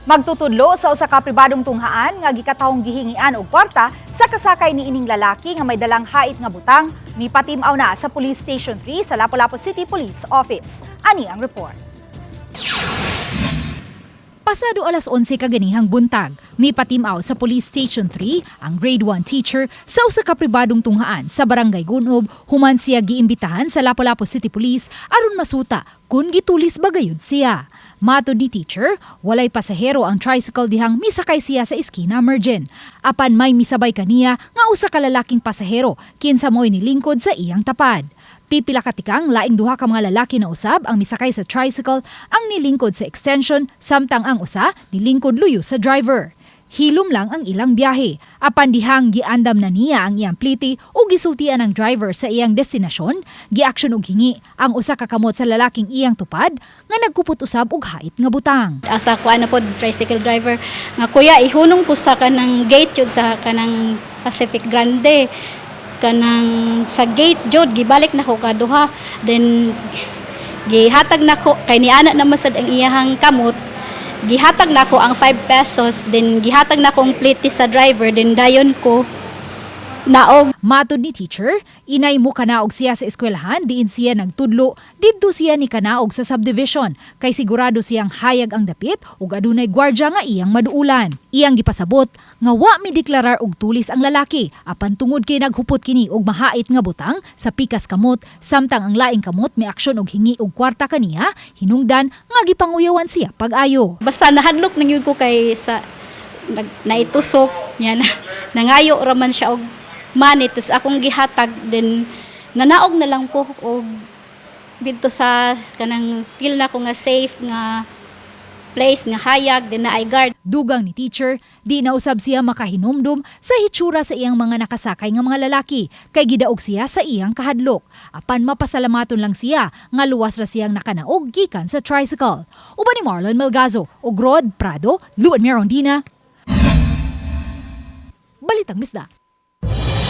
Magtutudlo sa usa ka pribadong tunghaan nga gikatahong gihingian og kwarta sa kasakay ni ining lalaki nga may dalang hait nga butang, mipatim-aw na sa Police Station 3 sa Lapu-Lapu City Police Office. Ani ang report. Pasado alas 11 kaganihang buntag, mipatim-aw sa Police Station 3 ang Grade 1 teacher sa usa ka pribadong tunghaan sa Barangay Gunob human siya giimbitahan sa Lapu-Lapu City Police aron masuta kung gitulis ba gayud siya. Matod ni teacher, walay pasahero ang tricycle dihang misakay siya sa iskina Mergen. Apan may misabay kaniya nga usa ka lalaking pasahero kinsa mo'y nilingkod sa iyang tapad. Pipila katikang laing duha ka mga lalaki na usab ang misakay sa tricycle ang nilingkod sa extension, samtang ang usa nilingkod luyo sa driver. Hilom lang ang ilang biyahe. Apan dihang giandam na niya ang iyang pliti o gisultian ang driver sa iyang destinasyon, giaksyon og hingi ang usa ka kamot sa lalaking iyang tupad nga nagkupot usab og hait nga butang. Asa ko ana pod tricycle driver nga, "Kuya, ihunong ko sa kanang gate jud, sa kanang Pacific Grande," kanang sa gate jud. Gibalik na ko kaduha, then gihatag nako kay niana naman sad ang iyahang kamot. Gihatag nako ang 5 pesos, then gihatag nako ang plate sa driver, then dayon ko naog. Matod ni teacher, inay mo kanaog siya sa eskwelahan diin siya nagtudlo, didto siya ni kanaog sa subdivision kay sigurado siyang hayag ang dapit ug adunay gwardya nga iyang maduulan. Iyang gipasabot nga wa mi deklarar og tulis ang lalaki, apan tungod kay naghupot kini og mahait nga butang sa pikas kamot samtang ang laing kamot miaksyon og hingi og kwarta kaniya, hinungdan nga gipanguyawan siya pag-ayo. Basta nahadlok na gyud ko kay sa naitusok niya na nangayo raman siya og money, tapos akong gihatag, then nanaog na lang ko og didto sa kanang feel na ko nga safe nga place nga hayag din na ay guard. Dugang ni teacher, di na usab siya makahinumdum sa hitsura sa iyang mga nakasakay nga mga lalaki kay gidaog siya sa iyang kahadlok. Apan mapasalamaton lang siya nga luwas ra siyang nakanaog gikan sa tricycle. Uban ni Marlon Melgazo ug Rod Prado, Luan Merondina. Balitang Bisdak.